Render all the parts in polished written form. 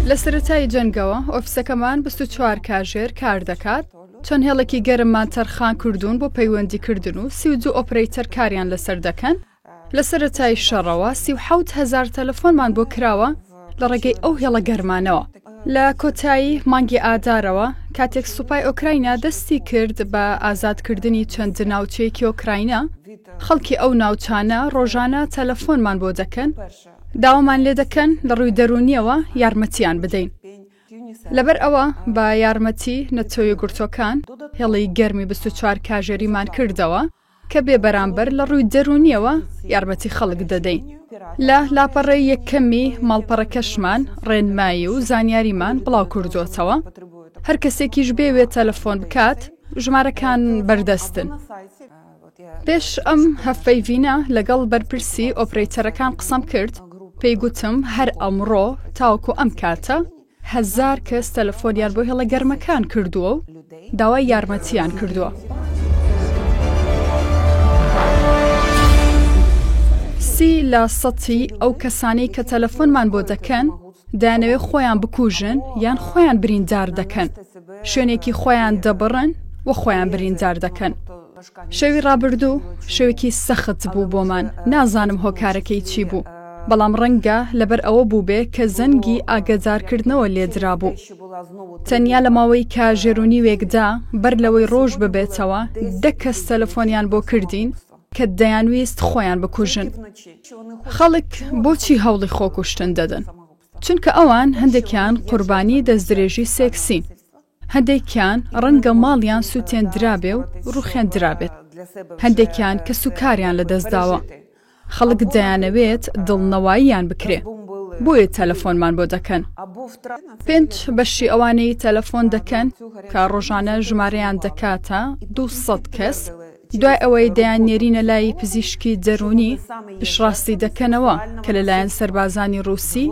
لە سەرەتای جەنگەوە ئۆفیسەکەمان 24 کاژێر کار دەکات، چەند هێڵێکی گەرممان تەرخان کردوون بۆ پەیوەندیکردن و 32 ئۆپرەیتەر کاریان لەسەر دەکەن. لە سەرەتای شەڕەوە 37 هەزار تەلەفۆنمان بۆ کراوە لە ڕێگەی ئەو هێڵە گەرمانەوە. لە کۆتایی مانگی ئادارەوە کاتێک سوپای ئۆکراینا دەستی کرد بە ئازادکردنی چەند ناوچەیەکی ئۆکراینا، خەڵکی ئەو ناوچانە ڕۆژانە تەلەفۆنمان بۆ دەکەن، داوامان لێ دەکەن لە ڕووی دەروونییەوە یارمەتییان بدەین. لەبەر ئەوە بە یارمەتی نەتەوە یەکگرتووەکان هێڵی گەرمی 24 کاژێریمان کردەوە، کە بێ بەرامبەر لە ڕووی دەروونییەوە یارمەتی خەڵک دەدەین. لە لاپەڕەی یەکەمی ماڵپەڕەکەشمان ڕێنمایی و زانیاریمان بڵاو کردووەتەوە. هەر کەسێکیش بێوێت تەلەفۆن بکات، ژمارەکان بەردەستن. پێش ئەم هەڤپەیڤینە لەگەڵ بەرپرسی ئۆپرەیتەرەکان قسەم کرد، پێی گوتم هەر ئەمڕۆ تاوەکو ئەم کاتە، هەزار کەس تەلەفۆنیان بۆ هێڵە گەرمەکان کردووە و داوای یارمەتییان کردووە. سی لە سەتی ئەو کەسانەی کە تەلەفۆنمان بۆ دەکەن دەیانەوێت خۆیان بکوژن یان خۆیان بریندار دەکەن، شوێنێکی خۆیان دەبڕن و خۆیان بریندار دەکەن. شەوی ڕابردوو شەوێکی سەخت بوو بۆمان، نازانم هۆکارەکەی چی بوو، بەڵام ڕەنگە لەبەر ئەوە بووبێ کە زەنگی ئاگەدارکردنەوە لێدرابوو. تەنیا لە ماوەی کاژێر و نیوێکدا بەر لەوەی ڕۆژ ببێتەوە دە کەس تەلەفۆنیان بۆ کردین کە دەیانویست خۆیان بکوژن. خەڵک بۆچی هەوڵی خۆکوشتن دەدەن؟ چونکە ئەوان هەندێکیان قوربانی دەستدرێژی سێکسین. هەندێکیان ڕەنگە ماڵیان سووتێندرابێ و ڕووخێندرابێت، هەندێکیان کەسوکاریان لەدەستداوە، خەڵک دەیانەوێت دڵنەواییان بکرێ، بۆیە تەلەفۆنمان بۆ دەکەن. پێنج بەشی ئەوانەی تەلەفۆن دەکەن کە ڕۆژانە ژمارەیان دەکاتە 200 کەس، دوای ئەوەی دەیاننێرینە لای پزیشکی دەروونی، پشتڕاستی دەکەنەوە کە لەلایەن سەربازانی ڕووسی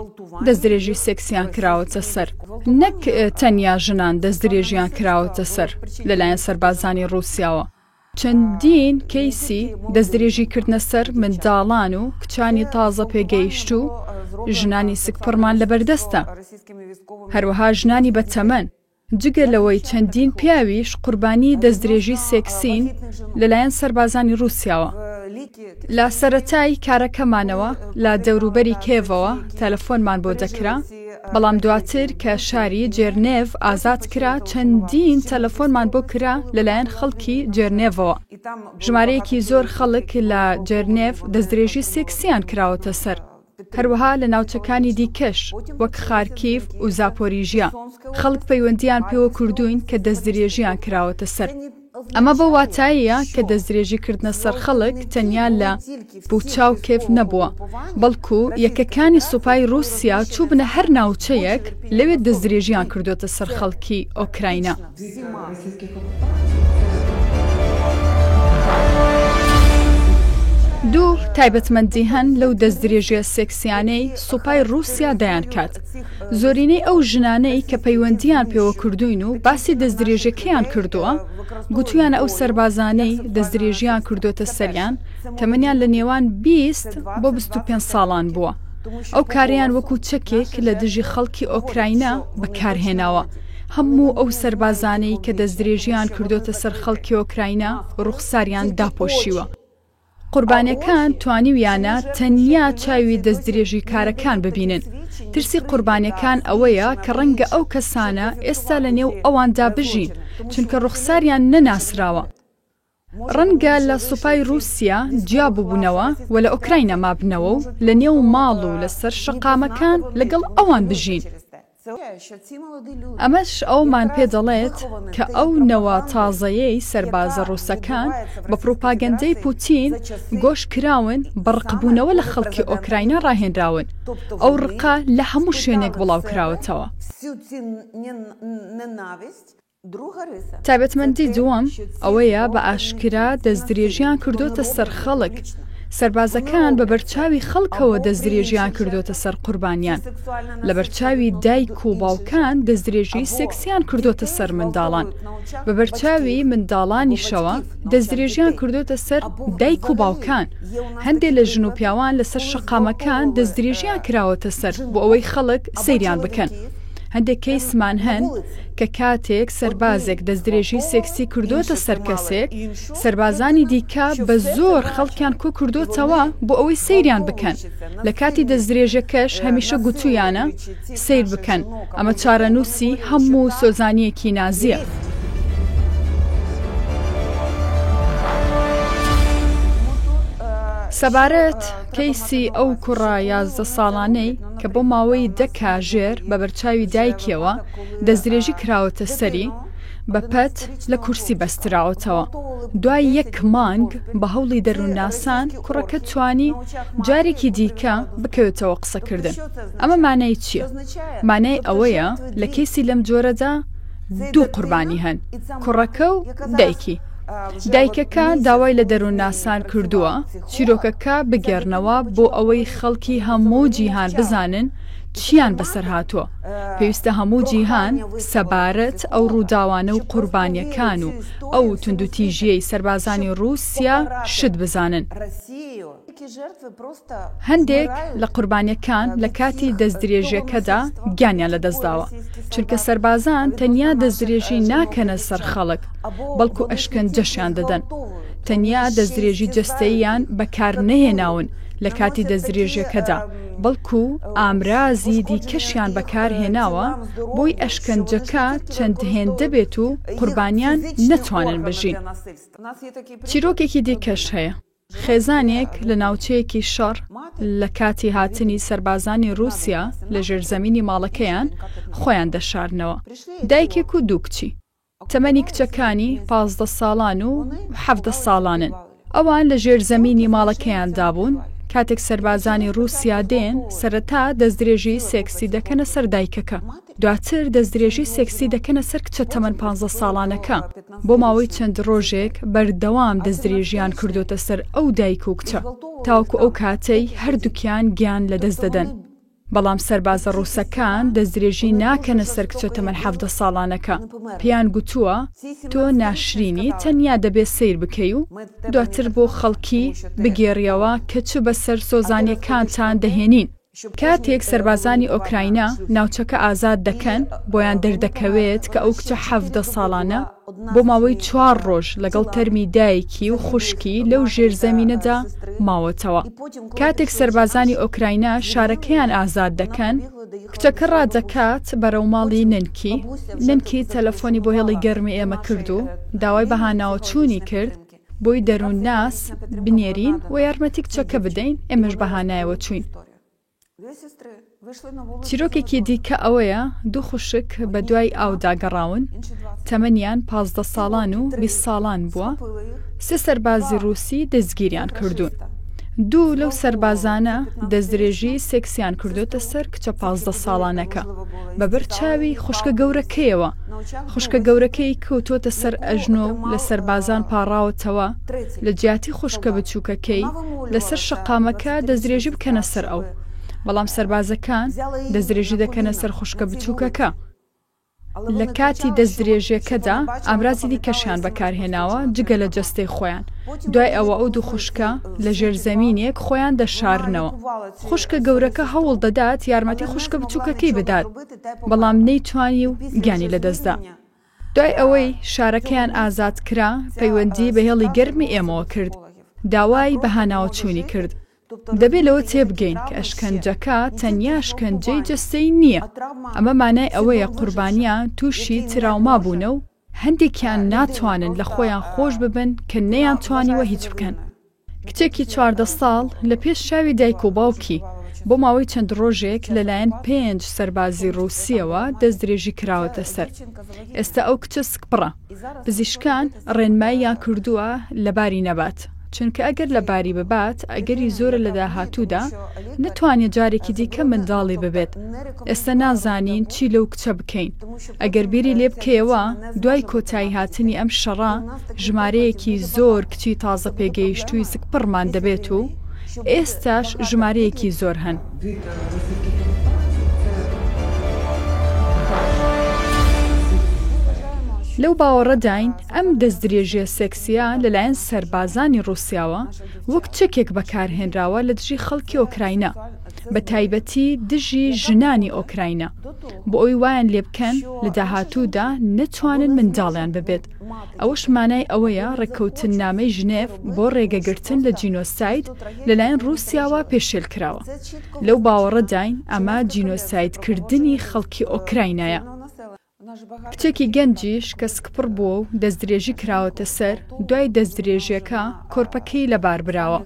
دەستدرێژی سێکسیان کراوەتە سەر. نەک تەنیا ژنان دەستدرێژیان کراوەتە سەر لەلایەن سەربازانی ڕووسیاوە، چەندین کەیسی دەستدرێژیکردنە سەر منداڵان و کچانی تازە پێگەیشتوو و ژنانی سکپڕمان لەبەردەستە، هەروەها ژنانی بەتەمەن. جگە لەوەی چەندین پیاویش قوربانی دەستدرێژی سێکسین لەلایەن سەربازانی ڕووسیاوە. لە سەرەتای کارەکەمانەوە لە دەوروبەری کێڤەوە تەلەفۆنمان بۆ دەکرا، بەڵام دواتر کە شاری جێرنێڤ ئازاد کرا چەندین تەلەفۆنمان بۆ کرا لەلایەن خەڵکی جێرنێڤەوە. ژمارەیەکی زۆر خەڵک لە جێرنێڤ دەستدرێژی سێکسیان کراوەتە سەر. هەروەها لە ناوچەکانی دیکەش وەک خارکیڤ و زاپۆریژیا خەڵک پەیوەندییان پێوە کردووین کە دەستدرێژییان کراوەتە سەر. ئەمە بەو واتایەیە کە دەستدرێژیکردنە سەر خەڵک تەنیا لە بوچا و کێڤ نەبووە، بەڵکو یەکەکانی سوپای ڕووسیا چووبنە هەر ناوچەیەک لەوێ دەستدرێژییان کردووەتە سەر خەڵکی ئۆکراینا. دوو تایبەتمەندی هەن لەو دەستدرێژیە سێکسیانەی سوپای ڕووسیا دەیانکات، زۆرینەی ئەو ژنانەی کە پەیوەندییان پێوە کردووین و باسی دەستدرێژیەکەیان کردووە، گوتویانە ئەو سەربازانەی دەستدرێژیان کردووەتە سەریان تەمەنیان لە نێوان 20 بۆ 25 ساڵان بووە، ئەو کارەیان وەکو چەکێک لە دژی خەڵکی ئۆکراینا بەکارهێناوە. هەموو ئەو سەربازانەی کە دەستدرێژییان کردۆتە سەر خەڵکی ئۆکراینا ڕوخساریان داپۆشیوە. قوربانیەکان توانیویانە تەنیا چاوی دەستدرێژیکارەکان ببینن. ترسی قوربانیەکان ئەوەیە کە ڕەنگە ئەو کەسانە ئێستا لە نێو ئەواندا بژین، چونکە ڕوخساریان نەناسراوە. ڕەنگە لە سوپای ڕووسیا جیا ببوونەوە و لە ئۆکراینا مابنەوە و لە نێو ماڵ و لەسەر شەقامەکان لەگەڵ ئەوان بژین. ئەمەش ئەوەمان پێ دەڵێت کە ئەو نەوە تازەیەی سەربازە ڕووسەکان بە پڕوپاگەندەی پوتین گۆش کراون، بە ڕقبوونەوە لە خەڵکی ئۆکراینا ڕاهێنراون. ئەو ڕقە لە هەموو شوێنێک بڵاوکراوەتەوە. تایبەتمەندی دووەم ئەوەیە بە ئاشکرا دەستدرێژیان کردۆتە سەر خەڵک. سەربازەکان بە بەرچاوی خەڵکەوە دەستدرێژیان کردۆتە سەر قوربانیان. لە بەرچاوی دایک و باوکان دەستدرێژی سێکسیان کردۆتە سەر منداڵان. بە بەرچاوی منداڵانیشەوە دەستدرێژیان کردۆتە سەر دایک و باوکان. هەندێ لە ژن و پیاوان لەسەر شەقامەکان دەستدرێژیان کراوەتە سەر بۆ ئەوەی خەڵک سەیریان بکەن. هەندێک کەیسمان هەن کە کاتێک سەربازێک دەستدرێژی سێکسی کردۆتە سەر کەسێک، سەربازانی دیکە بە زۆر خەڵکیان کۆکردۆتەوە بۆ ئەوەی سەیریان بکەن، لە کاتی دەستدرێژەکەش هەمیشە گوتوویانە سەیر بکەن، ئەمە چارەنووسی هەموو سۆزانییەکی نازییە. سەبارەت کەیسی ئەو کوڕە 11 ساڵانەی کە بۆ ماوەی دە کاژێر بە بەرچاوی دایکیەوە دەستدرێژی کراوەتە سەری، بە پەت لە کورسی بەستراوەتەوە. دوای یەک مانگ بە هەوڵی دەروونناسان کوڕەکە توانی جارێکی دیکە بکەوێتەوە قسەکردن. ئەمە مانای چییە؟ مانای ئەوەیە لە کەیسی لەم جۆرەدا دوو قوربانی هەن، کوڕەکە و دایکی. دایکەکە داوای لە دەروونناسان کردووە چیرۆکەکە بگێڕنەوە بۆ ئەوەی خەڵکی هەموو جیهان بزانن چییان بەسەر هاتووە. پێویستە هەموو جیهان سەبارەت ئەو ڕووداوانە و قوربانییەکان و ئەو توندوتیژییەی سەربازانی ڕووسیا شت بزانن. هەندێک لە قوربانییەکان لە کاتی دەستدرێژییەکەدا گیانیان لەدەستداوە، چونکە سەربازان تەنیا دەستدرێژی ناکەنە سەر خەڵک، بەڵکو ئەشکەنجەشیان دەدەن. تەنیا دەستدرێژی جەستەییان بەکارنەهێناون لە کاتی دەستدرێژییەکەدا، بەڵکو ئامرازی دیکەشیان بەکارهێناوە بۆی ئەشکەنجەکە چەند هێندە بێت و قوربانیان نەتوانن بژین. چیرۆکێکی دیکەش هەیە، خێزانێک لە ناوچەیەکی شەڕ لە کاتی هاتنی سەربازانی رووسیا لە ژێرزەمینی ماڵەکەیان خۆیان دەشارنەوە، دایکێک و دوو کچی. تەمەنی کچەکانی 15 ساڵان و 17 ساڵانن. ئەوان لە ژێرزەمینی ماڵەکەیاندا بوون، کاتێک سەربازانی ڕووسیا دێن، سەرەتا دەستدرێژیی سێکسی دەکەنە سەر دایکەکە، دواتر دەستدرێژی سێکسی دەکەنە سەر کچە تەمەن 15 ساڵانەکە، بۆ ماوەی چەند ڕۆژێک بەردەوام دەستدرێژییان کردۆتە سەر ئەو دایک و کچە، تاوەکو ئەو کاتەی هەردووکیان گیان لەدەست دەدەن. بەڵام سەربازە ڕووسەکان دەستدرێژی ناکەنە سەر کچە تەمەن 17 ساڵانەکە، پێیان گوتووە تۆ ناشرینی تەنیا دەبێ سەیر بکەی و دواتر بۆ خەڵکی بگێڕیەوە کە چ بەسەر سۆزانیەکانتان دەهێنین. کاتێک سەربازانی ئۆکراینا ناوچەکە ئازاد دەکەن، بۆیان دەردەکەوێت کە ئەو کچە 17 ساڵانە بۆ ماوەی چوار ڕۆژ لەگەڵ تەرمی دایکی و خوشکی لەو ژێرزەمینەدا ماوەتەوە. کاتێک سەربازانی ئۆکراینا شارەکەیان ئازاد دەکەن، کچەکە ڕادەکات بەرەو ماڵی نەنکی، نەنکی تەلەفۆنی بۆ هێڵی گەرمی ئێمە کرد و داوای بەهاناوەچوونی کرد بۆی دەروونناس بنێرین و یارمەتی کچەکە بدەین، ئێمەش بەهانایەوە چووین. چیرۆکێکی دیکە ئەوەیە دوو خوشک بە دوای ئاودا گەڕاون، تەمەنیان 15 ساڵان و 20 ساڵان بووە، سێ سەربازی ڕووسی دەستگیریان کردوون. دوو لەو سەربازانە دەستدرێژی سێکسیان کردۆتە سەر کچە 15 ساڵانەکە بە بەر چاوی خوشکە گەورەکەیەوە. خوشکە گەورەکەی کەوتۆتە سەر ئەژنۆ و لە سەربازان پاڕاوەتەوە لە جیاتی خوشکە بچووکەکەی لەسەر شەقامەکە دەستدرێژی بکەنە سەر ئەو، بەڵام سەربازەکان دەستدرێژی دەکەنە سەر خوشکە بچووکەکە. لە کاتی دەستدرێژیەکەدا ئامرازی دیکەشیان بەکارهێناوە جگە لە جەستەی خۆیان، دوای ئەوە ئەو دوو خوشکە لە ژێرزەمینێک خۆیان دەشارنەوە. خوشکە گەورەکە هەوڵ دەدات یارمەتی خوشکە بچووکەکەی بدات، بەڵام نەیتوانی و گیانی لەدەستدا. دوای ئەوەی شارەکەیان ئازاد کرا، پەیوەندی بە هێڵی گەرمی ئێمەوە کرد، داوای بەهاناوەچوونی کرد. دەبێ لەوە تێبگەین کە ئەشکەنجەکە تەنیا ئەشکەنجەی جەستەیی نییە، ئەمە مانای ئەوەیە قوربانیان تووشی تراوما بوونە و هەندێکیان ناتوانن لە خۆیان خۆش ببن کە نەیانتوانیوە هیچ بکەن. کچێکی 14 ساڵ لە پێش چاوی دایک و باوکی بۆ ماوەی چەند ڕۆژێک لەلایەن پێنج سەربازی ڕووسییەوە دەستدرێژی کراوەتە سەر. ئێستا ئەو کچە سکپڕە. پزیشکان ڕێنماییان کردووە لەباری نەبات، چونکە ئەگەر لەباری ببات ئەگەری زۆرە لە داهاتوودا نەتوانێت جارێکی دیکە منداڵی ببێت. ئێستا نازانین چی لەو کچە بکەین. ئەگەر بیری لێ بکەیەوە دوای کۆتاییهاتنی ئەم شەڕە ژمارەیەکی زۆر کچی تازە پێگەیشتووی زکپڕمان دەبێت و. ئێستاش ژمارەیەکی زۆر هەن. لەو باوەڕەداین ئەم دەستدرێژییە سێکسییە لەلایەن سەربازانی ڕووسیاوە وەک چەکێک بەکارهێنراوە لە دژی خەڵکی ئۆکراینا، بە تایبەتی دژی ژنانی ئۆکراینا، بۆ ئەوەی وایان لێبکەن لە داهاتوودا نەتوانن منداڵیان ببێت. ئەوەش مانای ئەوەیە ڕێککەوتننامەی ژنێڤ بۆ ڕێگەگرتن لە جینۆساید لەلایەن ڕووسیاوە پێشێلکراوە. لەو باوەڕەداین ئەمە جینۆسایدکردنی خەڵکی ئۆکراینایە. کچێکی گەنجیش کە سکپڕ بووە و دەستدرێژی کراوەتە سەر، دوای دەستدرێژیەکە کۆرپەکەی لەباربراوە.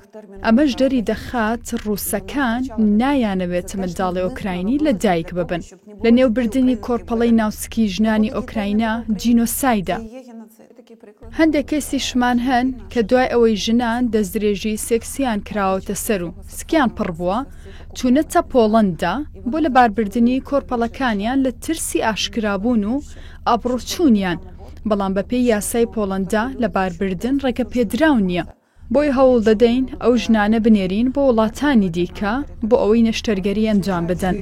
ئەمەش دەریدەخات ڕووسەکان نایانەوێت منداڵی ئۆکراینی لەدایک ببن. لەنێوبردنی کۆرپەڵەی ناو سکی ژنانی ئۆکراینا جینۆسایدە. هەندێک کەیسیشمان هەن کە دوای ئەوەی ژنان دەستدرێژی سێکسییان کراوەتە سەر و سکیان پڕ بووە، چوونەتە پۆڵەندا بۆ لەباربردنی کۆرپەڵەکانیان لە ترسی ئاشکرابوون و ئابڕووچوونیان، بەڵام بەپێی یاسای پۆڵەندا لەباربردن ڕێگەپێدراو نییە. بۆیە هەوڵدەدەین ئەو ژنانە بنێرین بۆ وڵاتانی دیکە بۆ ئەوەی نەشتەرگەری ئەنجام بدەن.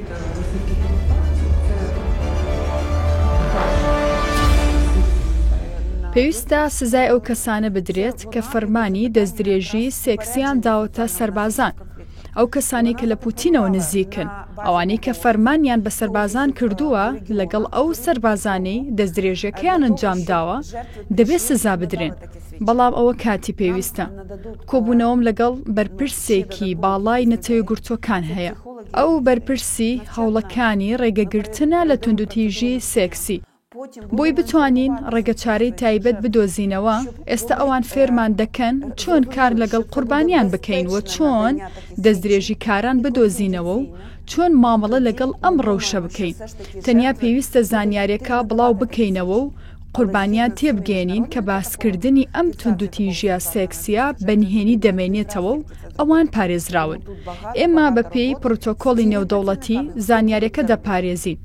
پێویستە سزای ئەو کەسانە بدرێت کە فەرمانی دەستدرێژی سێکسیان داوەتە سەربازان. ئەو کەسانەی کە لە پوتینەوە نزیکن، ئەوانەی کە فەرمانیان بە سەربازان کردووە لەگەڵ ئەو سەربازانەی دەستدرێژیەکەیان ئەنجامداوە دەبێت سزا بدرێن. بەڵام ئەوە کاتی پێویستە. کۆبوونەوەم لەگەڵ بەرپرسێکی باڵای نەتەوەیەکگرتووەکان هەیە. ئەو بەرپرسی هەوڵەکانی ڕێگەگرتنە لە توندوتیژی سێکسی. بۆی بتوانین ڕێگەچارەی تایبەت بدۆزینەوە، ئێستا ئەوان فێرمان دەکەن چۆن کار لەگەڵ قوربانیان بکەین و چۆن دەستدرێژیکاران بدۆزینەوە و چۆن مامەڵە لەگەڵ ئەم ڕەوشە بکەین. تەنیا پێویستە زانیارێکە بڵاو بکەینەوە و قوربانیان تێبگەیەنین کە باسکردنی ئەم توندوتیژییە سێکسییە بە نهێنی دەمێنێتەوە و ئەوان پارێزراون. ئێمە بەپێی پڕۆتۆکۆڵی نێودەوڵەتی زانیارییەکە دەپارێزین.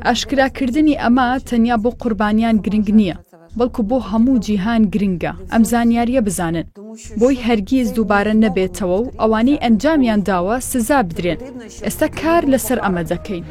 ئاشکراکردنی ئەمە تەنیا بۆ قوربانیان گرنگ نییە، بەڵکو بۆ هەموو جیهان گرنگە ئەم زانیارییە بزانن، بۆی هەرگیز دووبارە نەبێتەوە و ئەوانەی ئەنجامیان داوە سزا بدرێن. ئێستا کار لەسەر ئەمە دەکەین.